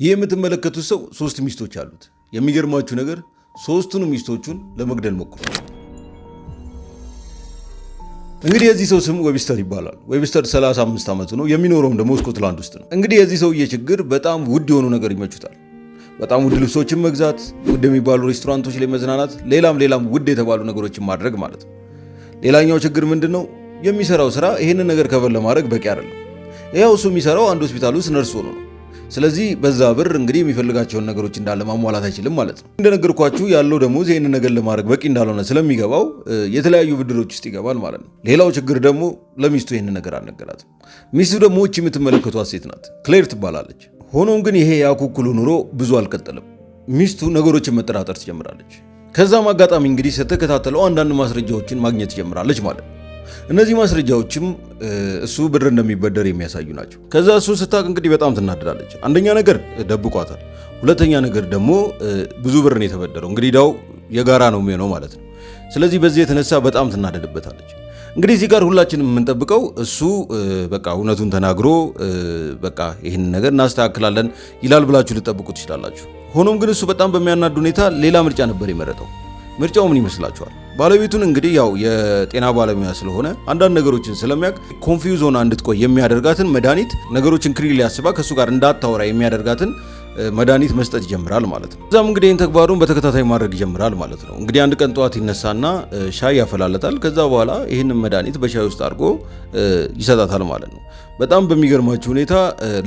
ይህ የምትመለከቱት ሰው ሶስት ሚስቶች አሉት። የሚገርማችሁ ነገር ሶስቱንም ሚስቶቹን ለመግደል ሞክሯል። እንግዲህ የዚህ ሰው ስም ዌብስተር ይባላል። ዌብስተር 35 ዓመቱ ነው። የሚኖረውም ደግሞ ስኮትላንድ ውስጥ ነው። እንግዲህ የዚህ ሰውዬ ችግር በጣም ውድ የሆኑ ነገር ይመቹታል። በጣም ውድ ልብሶችን መግዛት፣ ውድ የሚባሉ ሬስቶራንቶች ላይ መዝናናት፣ ሌላም ሌላም ውድ የተባሉ ነገሮችን ማድረግ ማለት ነው። ሌላኛው ችግር ምንድን ነው? የሚሰራው ስራ ይህንን ነገር cover ለማድረግ በቂ አይደለም። ያው እሱ የሚሰራው አንድ ሆስፒታል ውስጥ ነርስ ሆኖ ነው። ስለዚህ በዛ ብር እንግዲህ የሚፈልጋቸውን ነገሮች እንዳለ ማሟላት አይችልም ማለት ነው። እንደነገርኳችሁ ያለው ደሞዝ ይህንን ነገር ለማድረግ በቂ እንዳልሆነ ስለሚገባው የተለያዩ ብድሮች ውስጥ ይገባል ማለት ነው። ሌላው ችግር ደግሞ ለሚስቱ ይህንን ነገር አልነገራትም። ሚስቱ ደግሞ እቺ የምትመለከቷት ሴት ናት፣ ክሌር ትባላለች። ሆኖም ግን ይሄ ያኩኩሉ ኑሮ ብዙ አልቀጠለም። ሚስቱ ነገሮችን መጠራጠር ትጀምራለች። ከዛም አጋጣሚ እንግዲህ ስትከታተለው አንዳንድ ማስረጃዎችን ማግኘት ትጀምራለች ማለት ነው። እነዚህ ማስረጃዎችም እሱ ብር እንደሚበደር የሚያሳዩ ናቸው። ከዛ እሱ ስታቅ እንግዲህ በጣም ትናደዳለች። አንደኛ ነገር ደብቋታል፣ ሁለተኛ ነገር ደግሞ ብዙ ብር ነው የተበደረው። እንግዲህ ዕዳው የጋራ ነው የሚሆነው ማለት ነው። ስለዚህ በዚህ የተነሳ በጣም ትናደድበታለች። እንግዲህ እዚህ ጋር ሁላችንም የምንጠብቀው እሱ በቃ እውነቱን ተናግሮ በቃ ይህን ነገር እናስተካክላለን ይላል ብላችሁ ልጠብቁ ትችላላችሁ። ሆኖም ግን እሱ በጣም በሚያናድ ሁኔታ ሌላ ምርጫ ነበር የመረጠው። ምርጫው ምን ይመስላችኋል? ባለቤቱን እንግዲህ ያው የጤና ባለሙያ ስለሆነ አንዳንድ ነገሮችን ስለሚያውቅ confuse ሆና እንድትቆይ የሚያደርጋትን መድኃኒት፣ ነገሮችን clearly አስባ ከእሱ ጋር እንዳታወራ የሚያደርጋትን መድኃኒት መስጠት ይጀምራል ማለት ነው። እዛም እንግዲህ ይህን ተግባሩን በተከታታይ ማድረግ ይጀምራል ማለት ነው። እንግዲህ አንድ ቀን ጠዋት ይነሳና ሻይ ያፈላለታል። ከዛ በኋላ ይህንን መድኃኒት በሻይ ውስጥ አድርጎ ይሰጣታል ማለት ነው። በጣም በሚገርማችሁ ሁኔታ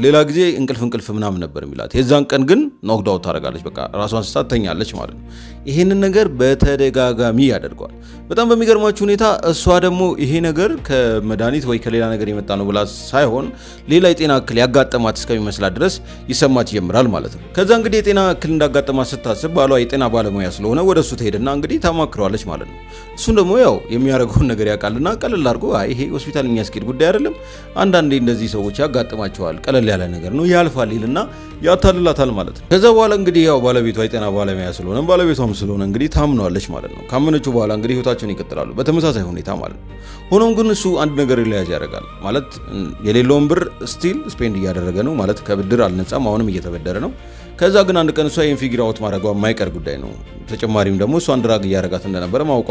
ሌላ ጊዜ እንቅልፍ እንቅልፍ ምናምን ነበር የሚላት። የዛን ቀን ግን knocked out ታደርጋለች። በቃ ራሷን ስታ ትተኛለች ማለት ነው። ይህንን ነገር በተደጋጋሚ ያደርገዋል። በጣም በሚገርማችሁ ሁኔታ እሷ ደግሞ ይሄ ነገር ከመድኃኒት ወይ ከሌላ ነገር የመጣ ነው ብላ ሳይሆን ሌላ የጤና እክል ያጋጠማት እስከሚመስላት ድረስ ይሰማት ይጀምራል ማለት ነው። ከዛ እንግዲህ የጤና እክል እንዳጋጠማት ስታስብ ባሏ የጤና ባለሙያ ስለሆነ ወደ እሱ ትሄድና እንግዲህ ታማክረዋለች ማለት ነው። እሱን ደግሞ ያው የሚያደርገውን ነገር ያውቃልና ቀለል አድርጎ ይሄ ሆስፒታል የሚያስኬድ ጉዳይ አይደለም፣ አንዳንዴ እንደዚህ ሰዎች ያጋጥማቸዋል፣ ቀለል ያለ ነገር ነው፣ ያልፋል ይልና ያታልላታል ማለት ነው። ከዛ በኋላ እንግዲህ ያው ባለቤቷ የጤና ባለሙያ ስለሆነ ባለቤቷም ስለሆነ እንግዲህ ታምነዋለች ማለት ነው። ካመነችው በኋላ እንግዲህ ህይወታቸውን ይቀጥላሉ በተመሳሳይ ሁኔታ ማለት ነው። ሆኖም ግን እሱ አንድ ነገር realize ያደርጋል፣ ማለት የሌለውን ብር still spend እያደረገ ነው፣ ማለት ከብድር አልነጻም፣ አሁንም እየተበደረ ነው። ከዛ ግን አንድ ቀን እሷ ይህን figure out ማድረጓ የማይቀር ጉዳይ ነው። ተጨማሪም ደግሞ እሷን drug እያረጋት እንደነበረ ማውቋ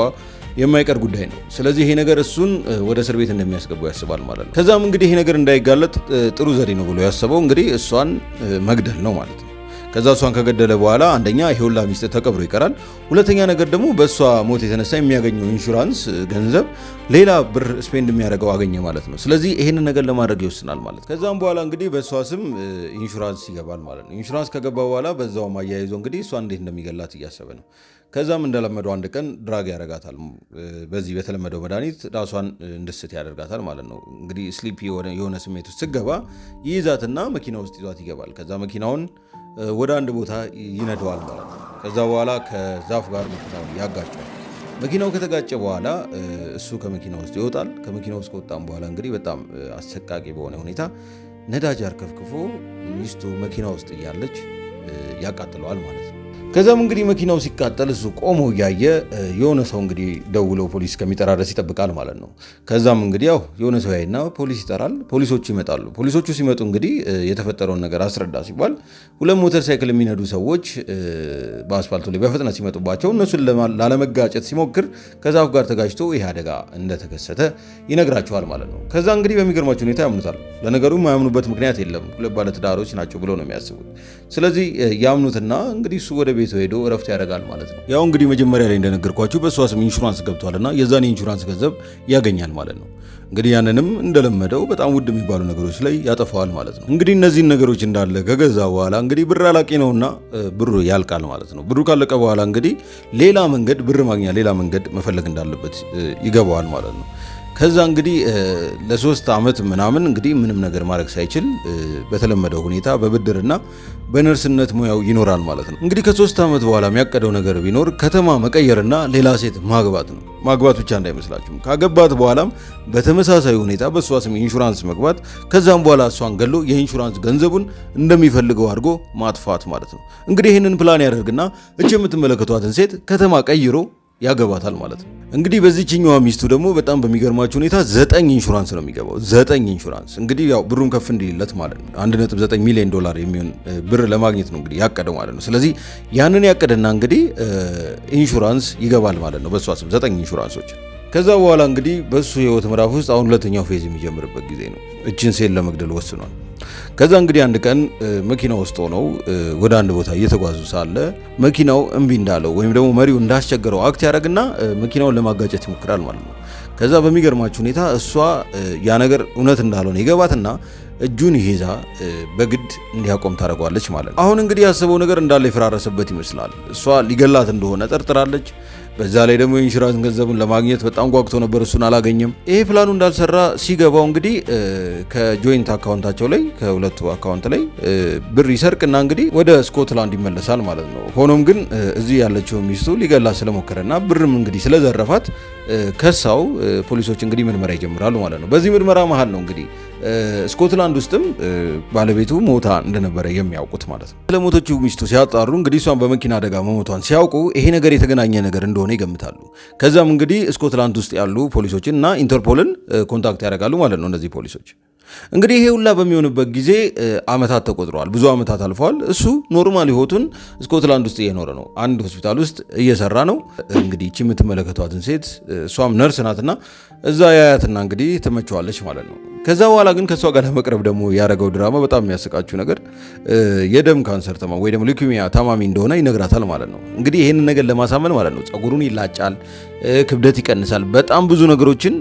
የማይቀር ጉዳይ ነው። ስለዚህ ይሄ ነገር እሱን ወደ እስር ቤት እንደሚያስገባው ያስባል ማለት ነው። ከዛም እንግዲህ ይሄ ነገር እንዳይጋለጥ ጥሩ ዘዴ ነው ብሎ ያሰበው እንግዲህ እሷን መግደል ነው ማለት ነው። ከዛ እሷን ከገደለ በኋላ አንደኛ ይሄ ሁላ ሚስጥር ተቀብሮ ይቀራል። ሁለተኛ ነገር ደግሞ በእሷ ሞት የተነሳ የሚያገኘው ኢንሹራንስ ገንዘብ ሌላ ብር spend የሚያደርገው አገኘ ማለት ነው። ስለዚህ ይሄንን ነገር ለማድረግ ይወስናል ማለት ነው። ከዛም በኋላ እንግዲህ በእሷ ስም ኢንሹራንስ ይገባል ማለት ነው። ኢንሹራንስ ከገባ በኋላ በዛውም አያይዞ እንግዲህ እሷ እንዴት እንደሚገላት እያሰበ ነው። ከዛም እንደለመደው አንድ ቀን drug ያደርጋታል። በዚህ በተለመደው መድኃኒት ራሷን እንድስት ያደርጋታል ማለት ነው። እንግዲህ sleepy የሆነ ስሜት ውስጥ ስትገባ ይይዛትና መኪና ውስጥ ይዟት ይገባል። ከዛ መኪናውን ወደ አንድ ቦታ ይነደዋል ማለት ነው። ከዛ በኋላ ከዛፍ ጋር መኪናውን ያጋጨዋል። መኪናው ከተጋጨ በኋላ እሱ ከመኪና ውስጥ ይወጣል። ከመኪና ውስጥ ከወጣም በኋላ እንግዲህ በጣም አሰቃቂ በሆነ ሁኔታ ነዳጅ አርከፍክፎ ሚስቱ መኪና ውስጥ እያለች ያቃጥለዋል ማለት ነው። ከዛም እንግዲህ መኪናው ሲቃጠል እሱ ቆሞ እያየ የሆነ ሰው እንግዲህ ደውሎ ፖሊስ ከሚጠራ ድረስ ይጠብቃል ማለት ነው። ከዛም እንግዲህ ያው የሆነ ሰው ያይና ፖሊስ ይጠራል። ፖሊሶቹ ይመጣሉ። ፖሊሶቹ ሲመጡ እንግዲህ የተፈጠረውን ነገር አስረዳ ሲባል ሁለት ሞተር ሳይክል የሚነዱ ሰዎች በአስፋልቱ ላይ በፍጥነት ሲመጡባቸው እነሱን ላለመጋጨት ሲሞክር ከዛፍ ጋር ተጋጭቶ ይህ አደጋ እንደተከሰተ ይነግራቸዋል ማለት ነው። ከዛ እንግዲህ በሚገርማቸው ሁኔታ ያምኑታል። ለነገሩ የማያምኑበት ምክንያት የለም። ሁለት ባለትዳሮች ናቸው ብሎ ነው የሚያስቡት። ስለዚህ ያምኑትና እንግዲህ እሱ ወደ ቤቱ ሄዶ እረፍት ያደርጋል ማለት ነው። ያው እንግዲህ መጀመሪያ ላይ እንደነገርኳችሁ በእሷ ስም ኢንሹራንስ ገብቷልና የዛን የኢንሹራንስ ገንዘብ ያገኛል ማለት ነው። እንግዲህ ያንንም እንደለመደው በጣም ውድ የሚባሉ ነገሮች ላይ ያጠፋዋል ማለት ነው። እንግዲህ እነዚህን ነገሮች እንዳለ ከገዛ በኋላ እንግዲህ ብር አላቂ ነውና ብሩ ያልቃል ማለት ነው። ብሩ ካለቀ በኋላ እንግዲህ ሌላ መንገድ ብር ማግኛ ሌላ መንገድ መፈለግ እንዳለበት ይገባዋል ማለት ነው። ከዛ እንግዲህ ለ3 ዓመት ምናምን እንግዲህ ምንም ነገር ማድረግ ሳይችል በተለመደው ሁኔታ በብድርና በነርስነት ሙያው ይኖራል ማለት ነው። እንግዲህ ከ3 ዓመት በኋላ የሚያቀደው ነገር ቢኖር ከተማ መቀየርና ሌላ ሴት ማግባት ነው። ማግባት ብቻ እንዳይመስላችሁም፣ ካገባት በኋላም በተመሳሳይ ሁኔታ በእሷ ስም ኢንሹራንስ መግባት፣ ከዛም በኋላ እሷን ገሎ የኢንሹራንስ ገንዘቡን እንደሚፈልገው አድርጎ ማጥፋት ማለት ነው። እንግዲህ ይህንን ፕላን ያደርግና እች የምትመለከቷትን ሴት ከተማ ቀይሮ ያገባታል ማለት ነው። እንግዲህ በዚህችኛዋ ሚስቱ ደግሞ በጣም በሚገርማችሁ ሁኔታ 9 ኢንሹራንስ ነው የሚገባው። 9 ኢንሹራንስ እንግዲህ ያው ብሩን ከፍ እንዲልለት ማለት ነው። 1.9 ሚሊዮን ዶላር የሚሆን ብር ለማግኘት ነው እንግዲህ ያቀደው ማለት ነው። ስለዚህ ያንን ያቀደና እንግዲህ ኢንሹራንስ ይገባል ማለት ነው በሷ ስም 9 ኢንሹራንሶች። ከዛ በኋላ እንግዲህ በሱ ህይወት ምዕራፍ ውስጥ አሁን ሁለተኛው phase የሚጀምርበት ጊዜ ነው። እችን ሴት ለመግደል ወስኗል። ከዛ እንግዲህ አንድ ቀን መኪና ውስጥ ሆነው ወደ አንድ ቦታ እየተጓዙ ሳለ መኪናው እምቢ እንዳለው ወይም ደግሞ መሪው እንዳስቸገረው act ያደርግና መኪናውን ለማጋጨት ይሞክራል ማለት ነው። ከዛ በሚገርማችሁ ሁኔታ እሷ ያ ነገር እውነት እንዳልሆነ ይገባትና እጁን ይዛ በግድ እንዲያቆም ታደርገዋለች ማለት ነው። አሁን እንግዲህ ያሰበው ነገር እንዳለ የፈራረሰበት ይመስላል። እሷ ሊገላት እንደሆነ ጠርጥራለች። በዛ ላይ ደግሞ የኢንሹራንስ ገንዘቡን ለማግኘት በጣም ጓጉቶ ነበር፣ እሱን አላገኘም። ይሄ ፕላኑ እንዳልሰራ ሲገባው እንግዲህ ከ joint account ኣቸው ላይ ከሁለቱ account ላይ ብር ይሰርቅና እንግዲህ ወደ ስኮትላንድ ይመለሳል ማለት ነው። ሆኖም ግን እዚህ ያለችው ሚስቱ ሊገላት ስለሞከረና ብርም እንግዲህ ስለዘረፋት ከሳው። ፖሊሶች እንግዲህ ምርመራ ይጀምራሉ ማለት ነው። በዚህ ምርመራ መሀል ነው እንግዲህ ስኮትላንድ ውስጥም ባለቤቱ ሞታ እንደነበረ የሚያውቁት ማለት ነው። ስለሞተችው ሚስቱ ሲያጣሩ እንግዲህ እሷን በመኪና አደጋ መሞቷን ሲያውቁ ይሄ ነገር የተገናኘ ነገር እንደሆነ ይገምታሉ። ከዛም እንግዲህ ስኮትላንድ ውስጥ ያሉ ፖሊሶችን እና ኢንተርፖልን contact ያደርጋሉ ማለት ነው። እነዚህ ፖሊሶች እንግዲህ ይሄ ሁላ በሚሆንበት ጊዜ አመታት ተቆጥረዋል። ብዙ አመታት አልፈዋል። እሱ normal ህይወቱን ስኮትላንድ ውስጥ እየኖረ ነው። አንድ ሆስፒታል ውስጥ እየሰራ ነው። እንግዲህ እቺ የምትመለከቷትን ሴት እሷም ነርስ ናትና እዛ ያያትና እንግዲህ ትመቸዋለች ማለት ነው። ከዛ በኋላ ግን ከእሷ ጋር ለመቅረብ ደግሞ ያደረገው ድራማ በጣም የሚያስቃችሁ ነገር የደም ካንሰር ታማሚ ወይ ደግሞ leukemia ታማሚ እንደሆነ ይነግራታል ማለት ነው። እንግዲህ ይህንን ነገር ለማሳመን ማለት ነው ጸጉሩን ይላጫል፣ ክብደት ይቀንሳል፣ በጣም ብዙ ነገሮችን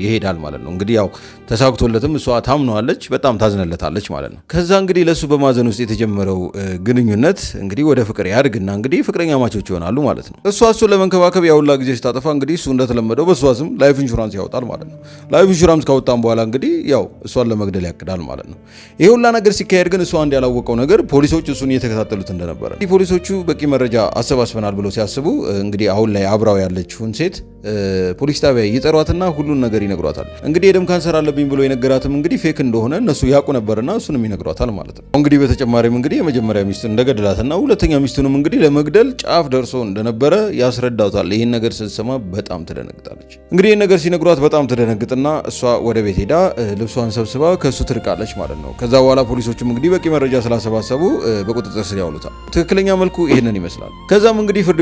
ይሄዳል ማለት ነው። እንግዲህ ያው ተሳክቶለትም እሷ ታምነዋለች፣ በጣም ታዝነለታለች ማለት ነው። ከዛ እንግዲህ ለእሱ በማዘን ውስጥ የተጀመረው ግንኙነት እንግዲህ ወደ ፍቅር ያድግና እንግዲህ ፍቅረኛማቾች ይሆናሉ ማለት ነው። እሷ እሱን ለመንከባከብ ያውላ ጊዜ ስታጠፋ እንግዲህ እሱ እንደተለመደው በእሷ ስም life insurance ያወጣል ማለት ነው። Life insurance ካወጣም በኋላ እንግዲህ ያው እሷን ለመግደል ያቅዳል ማለት ነው። ይሄ ሁላ ነገር ሲካሄድ ግን እሱ አንድ ያላወቀው ነገር ፖሊሶች እሱን እየተከታተሉት እንደነበረ። ፖሊሶቹ በቂ መረጃ አሰባስበናል ብለው ሲያስቡ እንግዲህ አሁን ላይ አብራው ያለችውን ሴት ፖሊስ ጣቢያ ይጠሯትና ሁሉን ነገር ይነግሯታል። እንግዲህ የደም ካንሰር አለብኝ ብሎ የነገራትም እንግዲህ fake እንደሆነ እነሱ ያውቁ ነበርና እሱንም ይነግሯታል ማለት ነው። እንግዲህ በተጨማሪም እንግዲህ የመጀመሪያ ሚስቱን እንደገደላትና ሁለተኛ ሚስቱንም እንግዲህ ለመግደል ጫፍ ደርሶ እንደነበረ ያስረዳታል። ይህን ነገር ስትሰማ በጣም ትደነግጣለች። እንግዲህ ይህን ነገር ሲነግሯት በጣም ትደነግጥና እሷ ወደ ቤት ሄዳ ልብሷን ሰብስባ ከእሱ ትርቃለች ማለት ነው። ከዛ በኋላ ፖሊሶቹም እንግዲህ በቂ መረጃ ስላሰባሰቡ በቁጥጥር ስር ያውሉታል። ትክክለኛ መልኩ ይህንን ይመስላል። ከዛም እንግዲህ ፍርድ ቤት